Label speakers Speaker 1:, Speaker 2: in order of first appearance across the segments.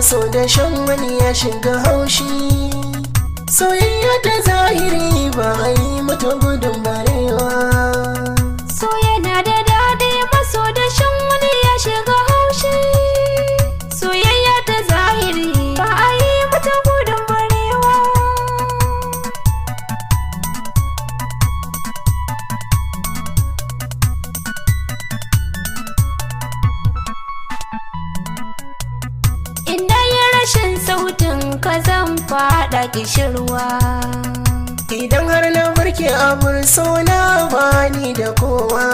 Speaker 1: Maso da shan wani ya shiga haushi. Soyayya ta zahiri ba a yi mata gudun barewa.
Speaker 2: So yana da daɗi, maso da shan wani ya shiga haushi. Soyayya ta zahiri ba a yi mata gudun barewa. Inda yi rashin sautin ka zan faɗa kishirwa.
Speaker 1: Idan har na barke abur sona bani da kowa.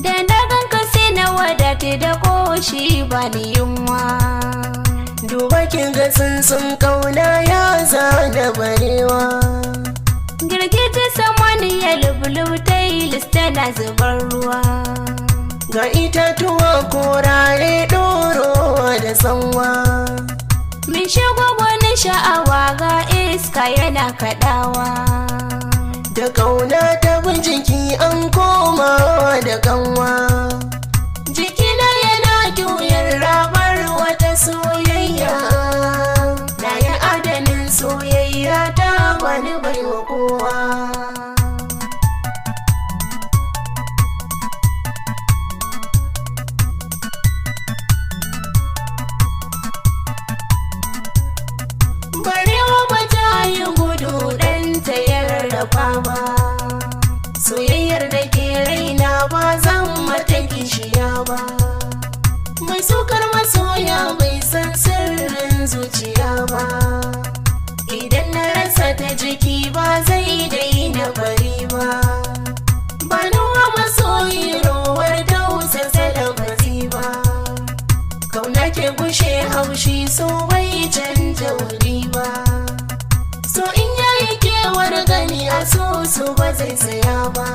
Speaker 2: Da na ganka sai na wadata da koshi ba ni yunwa.
Speaker 1: Duba kin ga tsuntsun kauna ya zana barewa.
Speaker 2: Girgije samaniya lubulub tailis tana zubar ruwa.
Speaker 1: Ga itatuwa korare ɗorowa da tsanwa.
Speaker 2: Min shigo wani sha'awa ga iska yana kaɗawa.
Speaker 1: Da kauna ta bin jiki an komawa da kanwa. Jikina yana juyar rabar wata soyayya. Na yi adanin soyayya ta bani baiwa kowa. Barewa ba ta yi gudu ɗanta ya rarrafa ba. Soyayyar da ke raina ba zan mata kishiya ba. Mai sukar masoya bai san sirrin zuciya ba. Idan na rasa ta jiki ba zai daina bari ba. Ba nuwa masoyi rowar tausasa da bazi ba. Kauna ke gushe haushi, so bai canja wuri ba. So in yayi kewar gani a so so ba zai saya ba.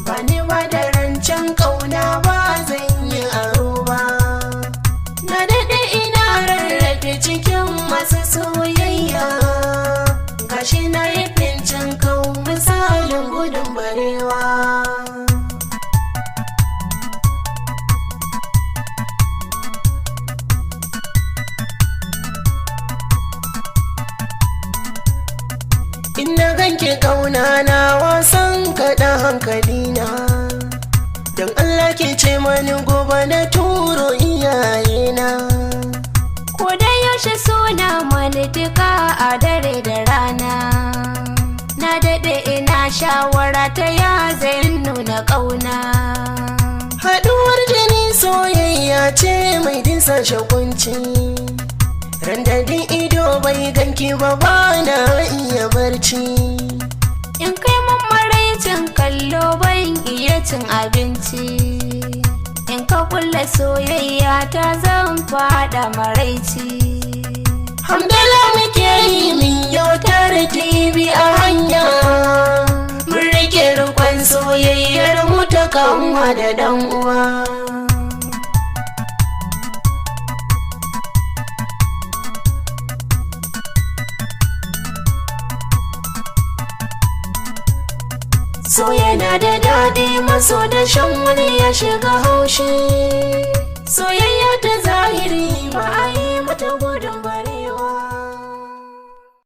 Speaker 1: Ba ni ba da rancen kauna ba zan yi aro ba. Na daɗe ina rarrafe cikin masu soyayya. Gashi na yi fincin kau misalin gudun barewa. In na ganki kauna na wasan kaɗa hankalina. Don Allah ke ce mani gobe na turo iyayena.
Speaker 2: Ko da yaushe suna mani duka a dare da rana. Na daɗe ina shawara ta ya zai nuna ƙauna.
Speaker 1: Haɗuwar jini soyayya ce mai dinsa shakunci. Randadin ido bai ganki ba, ba na iya barci.
Speaker 2: In kai mun maraicin kallo ban iya cin abinci. In ka kulle soyayya ta zan fada maraici.
Speaker 1: Hamdala muke yi min yau tare TV a hanya. Mun rike rikon soyayyar mu ta kanwa da dan uwa. So yana da daɗi, maso da shan wani ya shiga haushi.